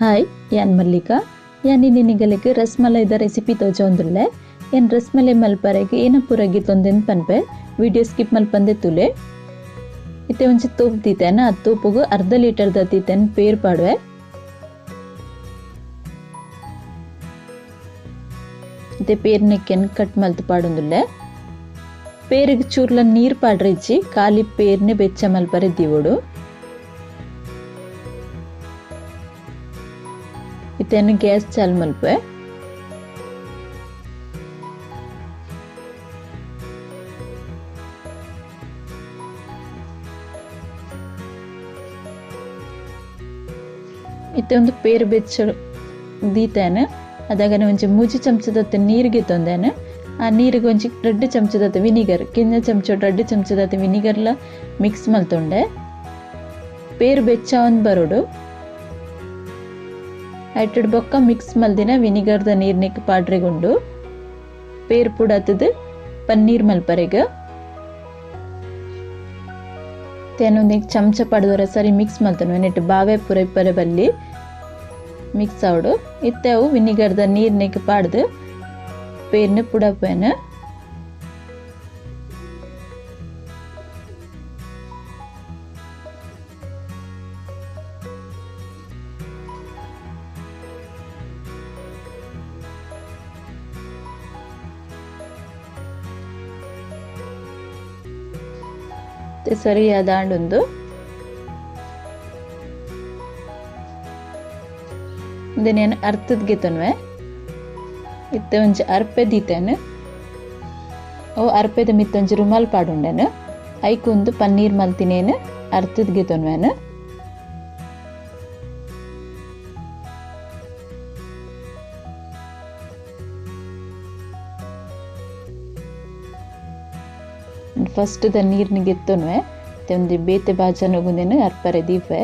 Hi, ಯಾನ್ ಮಲ್ಲಿಕಾ. ಯಾನ್ ನಿನಿಗಲಿಗೆ ರಸ್ಮಲೈದ recipe ತೋಜೊಂದುಲ್ಲೆ. ಯಾನ್ ರಸ್ಮಲೈ ಮಲ್ಪರೆಗ್ ಏನ ಪೂರಗಿ ತೊಂದೆನ್ ಪನ್ಪೆ. ವಿಡಿಯೋ ಸ್ಕಿಪ್ ಮಲ್ಪಂದೆ ತುಲೆ. ಇತ್ತೆ ಒಂಜಿ ತೋಪ್ ದೀತೆನ, ಆ ತೋಪುಗು ಅರ್ಧ ಲೀಟರ್ ದ ದೀತೆನ್ ಪೇರ್ ಪಾಡುವೆ. ಇತ್ತೆ ಪೇರ್ ನೆಕ್ಕೆನ್ ಕಟ್ ಮಲ್ತ್ ಪಾಡೊಂದುಲ್ಲೆ. ಪೇರಿಗೆ ಚೂರ್ಲ ನೀರ್ ಪಾಡ್ರಿಜ್ಜಿ, ಖಾಲಿ ಪೇರ್ನೆ ಬೆಚ್ಚ ಮಲ್ಪರೆ ದೀವೊಡು. ಇತ್ತೆನ್ ಗ್ಯಾಸ್ ಚಾಲು ಮಲ್ಪೆ. ಇತ್ತೆ ಒಂದು ಪೇರು ಬೆಚ್ಚ ದೀತೇನೆ. ಅದಾಗನೆ ಒಂಜಿ ಮೂಜಿ ಚಮಚದತ್ತ ನೀರಿಗೆ ತಂದೇನೆ. ಆ ನೀರಿಗೆ ಒಂಜಿ 2 ಚಮಚದತ್ತ ವಿನಿಗರ್, ಕಿನ್ನ ಚಮಚ 2 ಚಮಚದತ್ತ ವಿನಿಗರ್ಲ ಮಿಕ್ಸ್ ಮಲ್ತೊಂಡೆ. ಪೇರು ಬೆಚ್ಚ ಒಂದು ಬರೋಡು. ಐಟೆಡ್ ಬೊಕ್ಕ ಮಿಕ್ಸ್ ಮಲ್ದಿನ ವಿನಿಗರ್ದ ನೀರ್ನಿಕ್ ಪಾಡ್ರೆಗುಂಡು. ಪೇರ್ ಪುಡತದ ಪನ್ನೀರ್ ಮಲ್ಪರೆಗ ತೇನೊಂದು ಚಮಚ ಪಡೆದವರ ಸರಿ ಮಿಕ್ಸ್ ಮಲ್ತನು. ನೆಟ್ಟು ಬಾವೆ ಪುರ ಇಪ್ಪರೆ ಬಲ್ಲಿ ಮಿಕ್ಸ್ ಆವಡು. ಇತ್ತೆ ಅವು ವಿನಿಗರ್ದ ನೀರ್ನಿಕ್ ಪಾಡ್ದು ಪೇರ್ನ ಪುಡಪೇನ. ಸರಿಯಾದ ಉಂದು ಅರ್ಥದ ಗೆತನ್ವೆ. ಇತ್ತೆ ಒಂಜಿ ಅರ್ಪೆ ದೀತೇನೆ. ಅವು ಅರ್ಪೆದ ಮಿತ್ತ ಒಂಜಿ ರುಮಾಲ್ ಪಾಡುಂಡೇನು. ಐಕೊಂದು ಪನ್ನೀರ್ ಮಲ್ತಿನೇನು ಅರ್ಥದ ಗೆತನ್ವೇನು. ಫಸ್ಟ್ the ನೀರ್ನ ಗೆತ್ತೊನ್ವೆ. ಒಂದು ಬೇತೆ ಬಾಜನಗುಂದೇನು ಅರ್ಪರೆ ದೀಪೆ.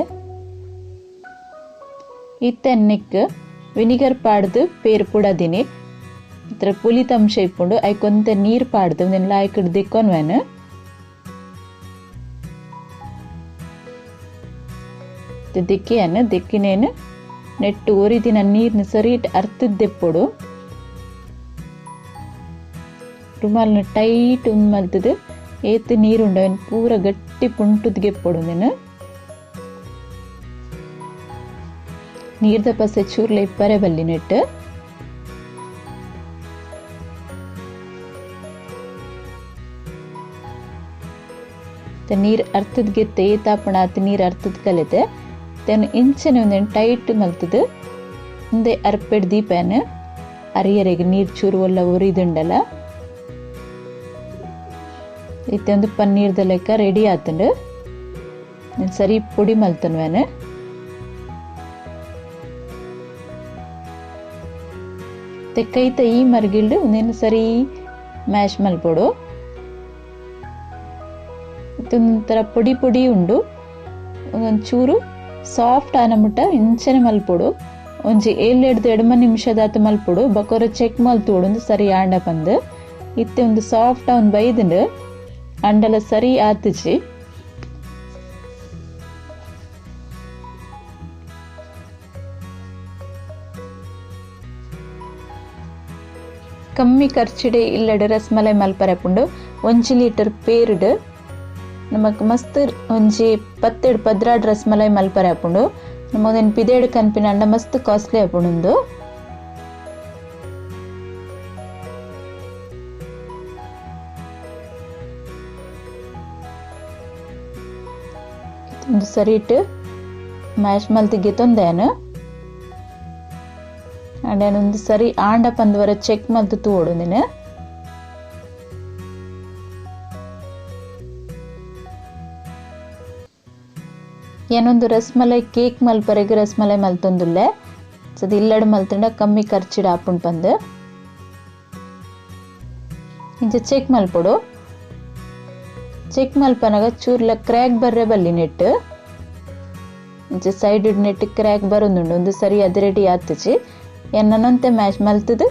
ಇತ್ತೆ ನೆಕ್ ವಿನಿಗರ್ ಪಾಡ್ದು ಪೇರು ಪುಡದಿನಿ. ಇತ್ರ ಪುಲಿತ ಅಂಶ ಇಪ್ಪುಂಡು. ಐಕೊಂತ ನೀರ್ ಪಾಡ್ದು ಒಂದೆಲ್ಲ ಆಯ್ಕಡ್ ದಿಕ್ಕೊನ್ವೇನು. ದಿಕ್ಕಿಯನ್ನು ದಿಕ್ಕಿನೇನು ನೆಟ್ಟು ಒರಿದಿನ ನೀರ್ನ ಸರಿ ಅರ್ಥದ್ದೆಪ್ಪೊಡು. ರುಮಾಲ್ನ ಟೈಟ್ ಉಂದು ಮಲ್ತದು ಏತ್ ನೀರುಂಡು ಅವನ್ ಪೂರ ಗಟ್ಟಿ ಪುಂಟುದ್ಗೆಪ್ಪೊಡು. ನೀನು ನೀರ್ದ ಪಸೆ ಚೂರ್ಲ ಇಪ್ಪರೆ ಬಲ್ಲಿ ನೆಟ್ಟು. ನೀರ್ ಅರ್ಥದ ಗೆತ್ತೆ ಏತಾಪಣ ಆತ ನೀರ್ ಅರ್ಥದ ಕಲಿತೆ. ತೇನು ಇಂಚನೆ ಒಂದೇನು ಟೈಟ್ ಮಲ್ತದು ಒಂದೇ ಅರ್ಪೆಡ್ ದೀಪೇನು. ಅರಿಯರೆಗೆ ನೀರ್ ಚೂರು ಒಲ್ಲ ಉರಿದುಂಡಲ್ಲ. ಇತ್ತೆ ಒಂದು ಪನ್ನೀರ್ದ ಲೆಕ್ಕ ರೆಡಿ ಆತಂಡು. ಸರಿ ಪೊಡಿ ಮಲ್ತನ್ವೇನು. ಕೈತ ಈ ಮರ್ಗಿಲ್ಡು ಒಂದೇನು ಸರಿ ಮ್ಯಾಶ್ ಮಲ್ಪೊಡು. ಒಂಥರ ಪೊಡಿ ಪೊಡಿ ಉಂಡು. ಒಂದೊಂದು ಚೂರು ಸಾಫ್ಟ್ ಆನಮುಟ್ಟ ಇಂಚನೆ ಮಲ್ಪೊಡು. ಒಂಜಿ 7 ಎಡ್ಮ ನಿಮಿಷದಾತ ಮಲ್ಪೊಡು. ಬಕೊರ ಚೆಕ್ ಮಲ್ತೋಡು ಒಂದು ಸರಿ ಆಂಡ ಪಂದು. ಇತ್ತೆ ಒಂದು ಸಾಫ್ಟ್ ಅವನ್ ಬೈದುಂಡು. ಅಂಡಲ ಸರಿ ಆತುಜಿ. ಕಮ್ಮಿ ಖರ್ಚಿಡೆ ಇಲ್ಲಡೆ ರಸ್ಮಲೈ ಮಲ್ಪರೆ ಪುಂಡು. 1 ಲೀಟರ್ ಪೇರ್ಡ್ ನಮಕ್ ಮಸ್ತ್ ಒಂಜಿ 10 12 ರಸ್ಮಲೈ ಮಲ್ಪರೆ ಪುಂಡು. ನಮ್ಮೊಂದೇನು ಪಿದೇಡು ಕನ್ಪಿನ ಅಂಡ ಮಸ್ತ್ ಕಾಸ್ಟ್ಲಿ ಆಪುಂಡು. ಒಂದು ಸರಿ ಇಟ್ಟು ಮ್ಯಾಶ್ ಮಲ್ತಿ ಗೆತ್ತೊಂದೇನು. ಅಂಡ್ ಸರಿ ಆಂಡ ಪಂದವರ ಚೆಕ್ ಮಲ್ತು ತೂವೊಡು ನೀನು. ಏನೊಂದು ರಸ್ಮಲೈ ಕೇಕ್ ಮಲ್ಪರೆಗ್ ರಸ್ಮಲೈ ಮಲ್ತೊಂದುಲ್ಲೆ. ಸದ ಇಲ್ಲಡ್ ಮಲ್ತಂಡ ಕಮ್ಮಿ ಖರ್ಚಿಡ್ ಆಪುಂಡು ಪಂದು. ಇಂಚ ಚೆಕ್ ಮಲ್ಪೊಡು. ಚೆಕ್ ಮಲ್ಪನಗ ಚೂರ್ಲ ಕ್ರ್ಯಾಕ್ ಬರ್ರೆ ಬಲ್ಲಿ ನೆಟ್ಟು. ಇಂಚ ಸೈಡ್ ನೆಟ್ ಕ್ರ್ಯಾಕ್ ಬರೋದುಂಡು. ಒಂದು ಸರಿ ಅದು ರೆಡಿ ಆತುಜಿ. ಎನ್ನನಂತೆ ಮ್ಯಾಶ್ ಮಲ್ತದು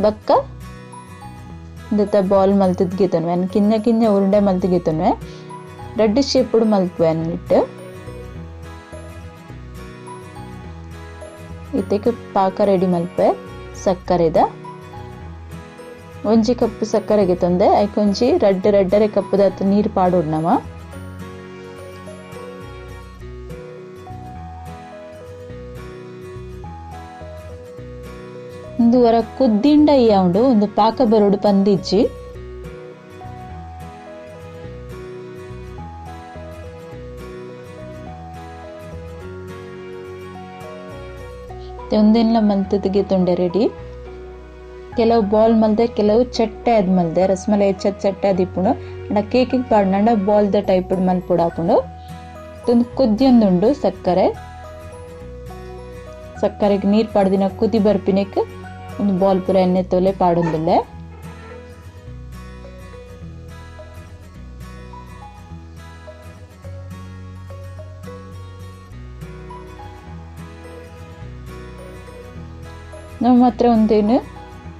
ಬಕ್ಕ ಇಂದತ ಬಾಲ್ ಮಲ್ತದ್ ಗೆತೊನ್ವೆ. ಕಿನ್ನ ಕಿನ್ನ ಉರುಂಡೆ ಮಲ್ತು ಗೆತೊನ್ವೆ. ರೆಡ್ ಶೇಪುಡು ಮಲ್ಪುವೆ ನೆಟ್ಟು. ಇತ್ತೆಕ್ ಪಾಕ ರೆಡಿ ಮಲ್ಪೆ ಸಕ್ಕರೆದ ಒಂಜಿ ಕಪ್ ಸಕ್ಕರೆಗೆ ತಂದೆ ಐಕೊಂಜಿ ರಡ್ಡ್ ರಡ್ಡರೆ ಕಪ್ಪುದಾತ್ ನೀರು ಪಾಡೋಡು ನಮ. ಒಂದು ವರ ಕುದ್ದಿಂಡ ಉಂಡು ಒಂದು ಪಾಕ ಬರೋಡು ಪಂದಿಜ್ಜಿ. ಒಂದೆಲ್ಲ ಮಲ್ತದಿಗೆ ತೊಂಡೆ ರೆಡಿ. ಕೆಲವು ಬಾಲ್ ಮಲ್ದೆ ಕೆಲವು ಚಟ್ಟೆ ಅದ್ ಮಲ್ದೆ ರಸ್ಮಲೈ ಚಟ್ಟೆ ಅದಿಪ್ಪುಂಡು ಅಂಡ ಕೇಕಿಗೆ ಪಾಡ್ನಂಡ ಬಾಲ್ the type ಮಲ್ಪೊಡು ಆಪುಂಡು. ಒಂದು ಕುದ್ದಿಯೊಂದುಂಡು ಸಕ್ಕರೆ ಸಕ್ಕರೆಗೆ ನೀರು ಪಾಡ್ದಿನ ಕುದಿ ಬರ್ಪಿನೆಕ್ ಒಂದು ಬಾಲ್ ಪೂರ ಎಣ್ಣೆ ತೋಲೆ ಪಾಡೊಂದುಲ್ಲೆ. ನಮ್ಮ ಮಾತ್ರ ಒಂದೇನು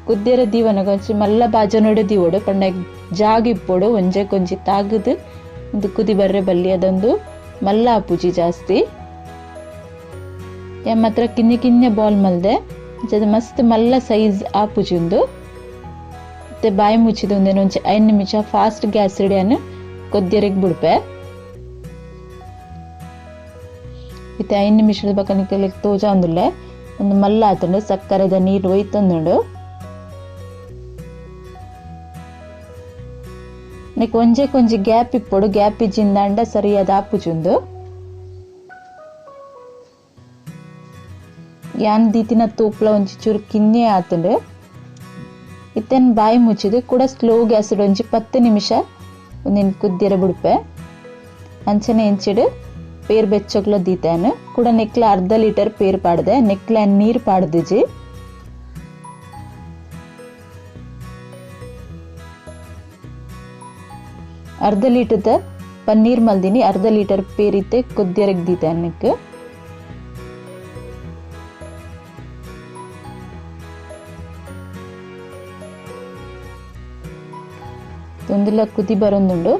ಕುದ್ದಿರ ದೀವನಗ ಒಂಜಿ ಮಲ್ಲ ಬಾಜನೋಡೆ ದೀವೋಡು ಪಂಡ ಜಾಗ ಇಪ್ಪೋಡು ಒಂಜೆ ಕೊಂಜಿ ತಾಗದು ಒಂದು ಕುದಿ ಬರ್ರೆ ಬಲ್ಲಿ ಅದೊಂದು ಮಲ್ಲ ಆಪುಜಿ ಜಾಸ್ತಿ. ಮಾತ್ರ ಕಿನ್ನಿ ಕಿನ್ನೆ ಬಾಲ್ ಮಲ್ದೆ ಅದು ಮಸ್ತ್ ಮಲ್ಲ ಸೈಜ್ ಆಪುಜಿ ಉಂದು. ಮತ್ತೆ ಬಾಯಿ ಮುಚ್ಚಿದ ಒಂದೇನು ಒಂಜಿ 5 ನಿಮಿಷ ಫಾಸ್ಟ್ ಗ್ಯಾಸ್ ರೆಡಿಯನ್ನು ಕೊದ್ದಿಯರಿಗೆ ಬಿಡ್ಪೆ. ಇತ್ತೆ 5 ನಿಮಿಷದ ಬಕ್ಕ ತೋಜ ಒಂದುಲ್ಲೆ ಒಂದು ಮಲ್ಲ ಆತುಂಡು ಸಕ್ಕರೆದ ನೀರು ಒಯ್ತೊಂದುಂಡು. ನೆಕ್ ಒಂಜೆ ಕೊಂಜಿ ಗ್ಯಾಪ್ ಇಪ್ಪೊಡು ಗ್ಯಾಪ್ ಇಜ್ಜಿಂದಾಂಡ ಸರಿಯಾದ ಆಪುಜುಂದು. ಯಾನ್ ದೀತಿನ ತೂಪ್ಲ ಒಂಜಿ ಚೂರು ಕಿನ್ನೆ ಆತುಂಡು. ಇತ್ತೆನ್ ಬಾಯಿ ಮುಚ್ಚಿದು ಕೂಡ ಸ್ಲೋ ಗ್ಯಾಸ್ ಒಂಜಿ 10 ನಿಮಿಷ ಒಂದಿನ ಕುದ್ದಿರ ಬಿಡ್ಪೆ. ಅಂಚನೆ ಇಂಚಿಡು ಪೇರ್ ಬೆಚ್ಚಗ್ಲ ದೀತಾನು ಕೂಡ ನೆಕ್ಲ ಅರ್ಧ ಲೀಟರ್ ಪೇರ್ ಪಾಡ್ದೆ ನೆಕ್ಲ ನೀರು ಪಾಡ್ದಿಜಿ. ಅರ್ಧ ಲೀಟರ್ದ ಪನ್ನೀರ್ ಮಲ್ದಿನಿ ಅರ್ಧ ಲೀಟರ್ ಪೇರ್ ಇತ್ತೆ ಕುದ್ದಿರಗ್ ದೀತಾನು ನೆಕ್. ಒಂದಿಲ್ಲ ಕುದಿ ಬರೊಂದುಂಡು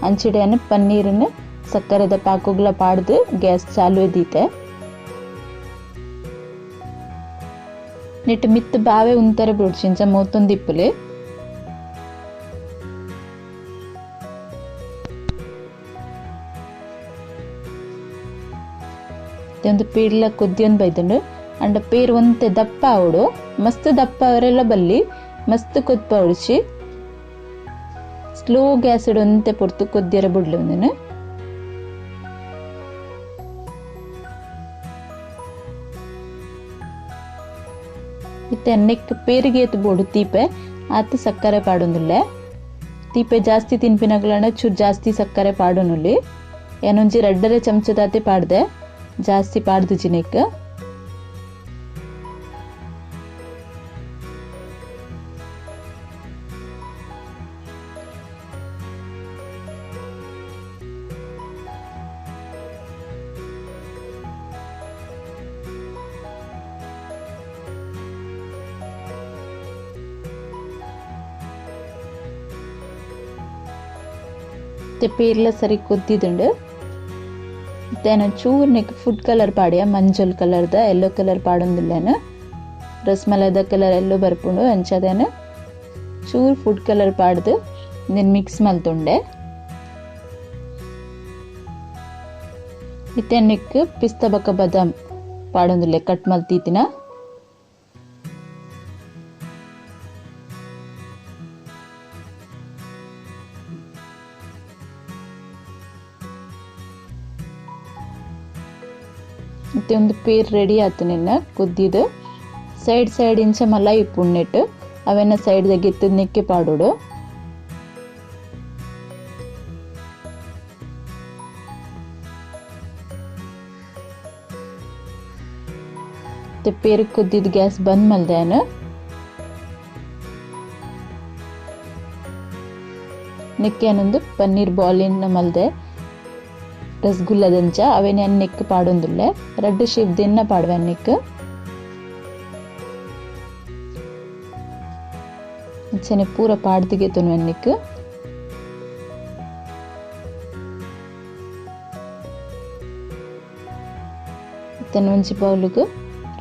ಅಂಚಿಡೆಯನ್ನು ಪನ್ನೀರನ್ನು ಸಕ್ಕರೆದ ಪಾಕುಗ್ಲ ಪಾಡ್ದು ಗ್ಯಾಸ್ ಚಾಲು ದೀತೆ. ನೆಟ್ ಮಿತ್ ಬಾವೆ ಉಂತರ ಬಿಡ್ಚಿಂಚ ಮೋತೊಂದಿಪ್ಪುಲೆ. ಒಂದು ಪೇರ್ಲ ಕುದ್ದಿಯೊಂದು ಬೈದುಂಡು ಅಂಡ ಪೇರ್ ಒಂತೆ ದಪ್ಪ ಆವಡು ಮಸ್ತ್ ದಪ್ಪ ಅವರೆಲ್ಲ ಬಲ್ಲಿ ಮಸ್ತ್ ಕೊದ್ಪ ಉಡ್ಚಿ ಸ್ಲೋ ಗ್ಯಾಸ್ ಒಂತೆ ಪೊರ್ತು ಕೊದ್ದಿರ ಬುಡ್ಲು ಒಂದನು. ಇತ್ತೆ ನೆಕ್ ಪೇರಿಗೆ ಎತ್ತು ಬೋಡು ತೀಪೆ ಆತ ಸಕ್ಕರೆ ಪಾಡೊಂದುಲ್ಲೆ. ತೀಪೆ ಜಾಸ್ತಿ ತಿನ್ಪಿನಗಳನ್ನ ಚೂರು ಜಾಸ್ತಿ ಸಕ್ಕರೆ ಪಾಡೊನುಲ್ಲಿ ಏನೊಂಜಿ ರಡ್ಡರೆ ಚಮಚದಾತೆ ಪಾಡ್ದೆ ಜಾಸ್ತಿ ಪಾಡ್ದುಜಿ ನೆಕ್. ಪೇರ್ಲ ಸರಿ ಕೊದ್ದಿದುಂಡು. ಮತ್ತೆ ಚೂರು ನೆಕ್ ಫುಡ್ ಕಲರ್ ಪಾಡಿಯ ಮಂಜಲ್ ಕಲರ್ದ ಎಲ್ಲೋ ಕಲರ್ ಪಾಡೊಂದುಲ್ಲೇನು ರಸ್ಮಲೈದ ಕಲರ್ ಎಲ್ಲೋ ಬರ್ಪುಂಡು ಅಂಚದೇನು ಚೂರು ಫುಡ್ ಕಲರ್ ಪಾಡ್ದು నేను ಮಿಕ್ಸ್ ಮಲ್ತುಂಡೆ. ಇತ್ತೆ ನೆಕ್ ಪಿಸ್ತಾ ಬಕ್ಕ ಬಾದಾಮ್ ಪಾಡೊಂದುಲ್ಲೆ ಕಟ್ ಮಲ್ತೀತಿನ. ಮತ್ತೆ ಒಂದು ಪೇರ್ ರೆಡಿ ಆತು ನಿನ್ನ ಕುದ್ದಿದ್ದು ಸೈಡ್ ಸೈಡ್ ಇಂಚ ಮಲ್ಲ ಇಪ್ಪುಣ್ಣೆಟ್ಟು ಅವೆನ್ನ ಸೈಡ್ ಗೆತ್ತು ನೆಕ್ಕೆ ಪಾಡೋಡು. ಮತ್ತೆ ಪೇರ್ ಕುದ್ದಿದ್ದು ಗ್ಯಾಸ್ ಬಂದ್ ಮಲ್ದೇನು ನೆಕ್ಕೆ ಏನೊಂದು ಪನ್ನೀರ್ ಬಾಲಿನ ಮಲ್ದೆ ರಸಗುಲ್ಲದಂಚ ಅವೇನೆ ನೆಕ್ ಪಾಡೊಂದುಲ್ಲೆ ರಡ್ಡ್ ಶೇಪ್ ದೆನ್ನ ಪಾಡುವೆ ನೆಕ್. ಅಂಚನೆ ಪೂರ ಪಾಡ್ದಿಗೆ ತುನುವೆ ನೆಕ್. ತನ್ನ ಒಂಜಿ ಬೌಲುಗು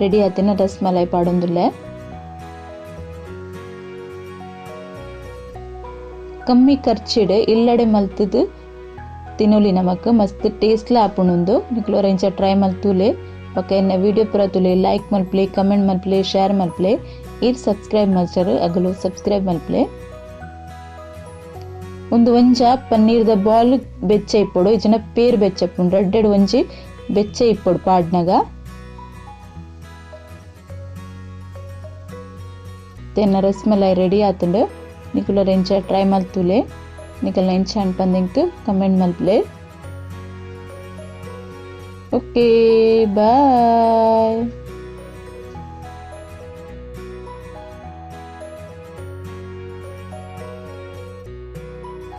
ರೆಡಿ ಆತಿನ ರಸ್ಮಲೈ ಪಾಡೊಂದುಲ್ಲೆ. ಕಮ್ಮಿ ಖರ್ಚಿಡ್ ಇಲ್ಲಡೆ ಮಲ್ತುದು ತಿನೊಲಿ ನಮಕ್ ಮಸ್ತ್ ಟೇಸ್ಟ್ಲ ಆಪುಂಡು. ನಿಕುಲು ಒರ ಇಂಚ ಟ್ರೈ ಮಲ್ತುಲೆ. ಬೊಕ ಎನ್ನ ವಿಡಿಯೋ ಪೂರ ತೂಲೆ, ಲೈಕ್ ಮಲ್ಪುಲೆ, ಕಮೆಂಟ್ ಮಲ್ಪುಲೆ, ಶೇರ್ ಮಲ್ಪುಲೆ. ಈರ್ ಸಬ್ಸ್ಕ್ರೈಬ್ ಮಲ್ಚರ್ ಅಗಲು ಸಬ್ಸ್ಕ್ರೈಬ್ ಮಲ್ಪುಲೆ. ಉಂದು ಒಂಜ ಪನ್ನೀರ್ದ ಬಾಲ್ ಬೆಚ್ಚ ಇಪ್ಪೊಡು, ಇಜ್ಜಿಂಡ ಪೇರ್ ಬೆಚ್ಚ ಇಪ್ಪುಂಡು. ರಡ್ಡೆಡ್ ಒಂಜಿ ಬೆಚ್ಚ ಇಪ್ಪೊಡು ಪಾಡ್ನಗ. ತೆನ್ನ ರಸ್ಮಲೈ ರೆಡಿ ಆತುಂಡು. ನಿಕುಲು ಒರ ಇಂಚ ಟ್ರೈ ಮಲ್ತುಲೆ. ನಿಕಲ್ನ ಇಂಚ ಪಂದ್ ಕಮೆಂಟ್ ಮಲ್ಪುಲೆ. Okay, bye.